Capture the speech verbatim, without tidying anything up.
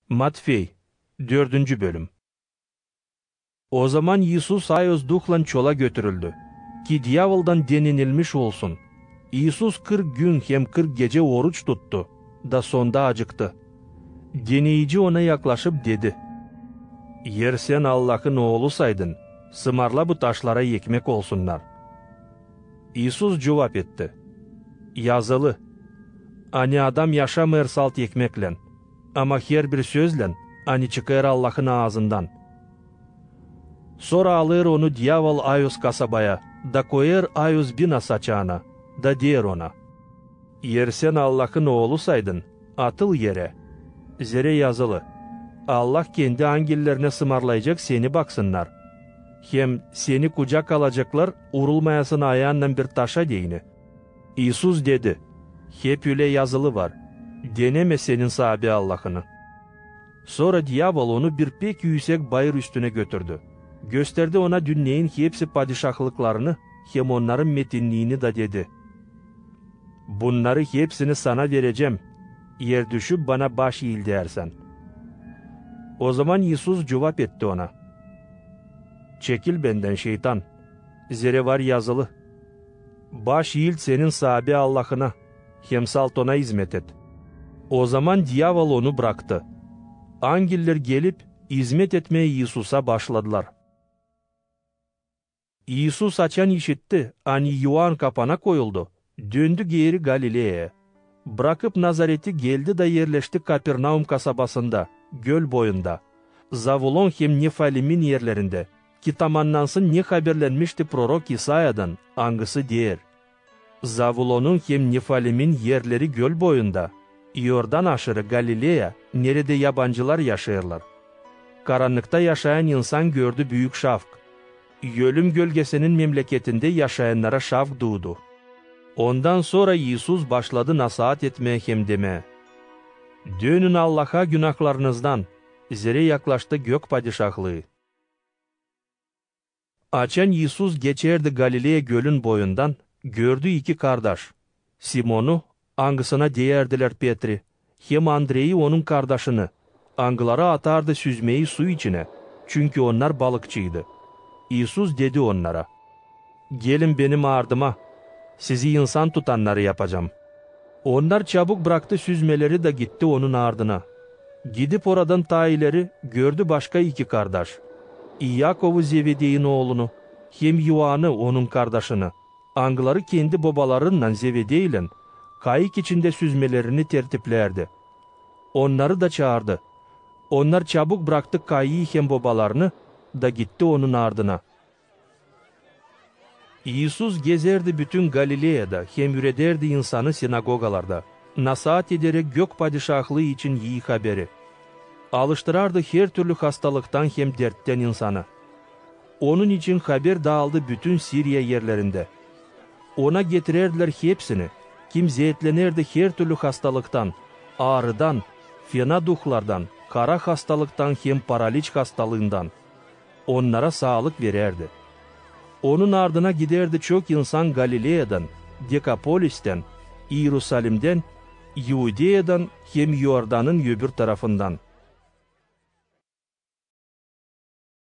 Matfey, dördüncü bölüm. Ozaman İisus ayoz duhlan çola götürüldü, ki diavoldan denenilmiş olsun. İisus kırk gün hem kırk gecä oruç tuttu, da sonda acıktı. Deneyici Ona yaklaşıp dedi: "Eer Sän Allahın Oolusaydın, sımarla bu taşlara ekmek olsunnar." İisus cuvap etti: "Yazılı: ani adam yaşamêêr salt ekmeklän, ama herbir sözlän, ani çıkêr Allahın aazından." Sora alêr Onu diavol ayoz kasabaya, da koyêr ayoz bina saçaana, da deer Ona: "Eer Sän Allahın Oolusaydın, atıl erä. Zerä yazılı: Allah Kendi angellerinä sımarlayacek Seni baksınnar, hem Seni kucak alaceklar, urulmayasın ayaannan bir taşa deyni." İisus dedi: "Hep ölä yazılı var: denemä senin saabi Allahını." Sora diavol Onu bir pek üüsek bayır üstünä götürdü, gösterdi Ona dünneyin hepsi padişahlıklarını hem onnarın metinniini da dedi: "Bunnarı hepsini Sana verecäm, eer düşüp Bana baş iildeersän." Ozaman İisus cuvap etti ona: "Çekil Bendän, şeytan! Zerä var yazılı: baş iilt senin saabi Allahına, hem salt Ona izmet et." Ozaman diavol Onu braktı. Angeller gelip, izmet etmää İisusa başladılar. İisus, açan işitti, ani İoan kapana koyuldu, döndü geeri Galileyaya. Brakıp Nazareti, geldi da erleşti Kapernaum kasabasında, göl boyunda, Zavulon hem Nefalimin erlerindä, ki tamannansın ne haberlenmişti prorok İsayadan, angısı deer: "Zavulonun hem Nefalimin erleri göl boyunda, İordan aşırı Galileya, neredä yabancılar yaşêêrlar." Karannıkta yaşayan insan gördü büük şafk. Ölüm gölgesinin memleketindä yaşayannara şafk duudu. Ondan sora İisus başladı nasaat etmää hem demää: "Dönün Allaha günahlarınızdan, zerä yaklaştı Gök Padişahlıı." Açan İisus geçärdi Galileya gölün boyundan, gördü iki kardaş: Simonu, angısına deyärdilär Petri, hem Andreyi, onun kardaşını, angıları atardı süzmeyi su içinä, çünkü onnar balıkçıydı. İisus dedi onnara: "Gelin Benim ardıma, sizi insan tutannarı yapacam." Onnar çabuk braktı süzmeleri da gitti Onun ardına. Gidip oradan taa ileri, gördü başka iki kardaş: İakovu, Zevedeyin oolunu, hem İoanı, onun kardaşını, angıları kendi bobalarınnan Zevedeylän kayık içindä süzmelerini tertiplärdi. Onnarı da çaardı. Onnar çabuk braktı kayıı hem bobalarını da gitti Onun ardına. İisus gezärdi bütün Galileyada hem üüredärdi insanı sinagogalarda, nasaat ederä Gök Padişahlıı için ii haberi. Alıştırardı her türlü hastalıktan hem derttän insanı. Onun için haber daaldı bütün Siriya erlerindä. Ona getirärdilär hepsini, kim zeetlenärdi her türlü hastalıktan, aarıdan, fena duhlardan, kara hastalıktan hem paraliç hastalıından. Onnara saalık verärdi. Onun ardına gidärdi çok insan Galileyadan, Dekapolistän, İerusalimdän, İudeyadan hem İordanın öbür tarafından.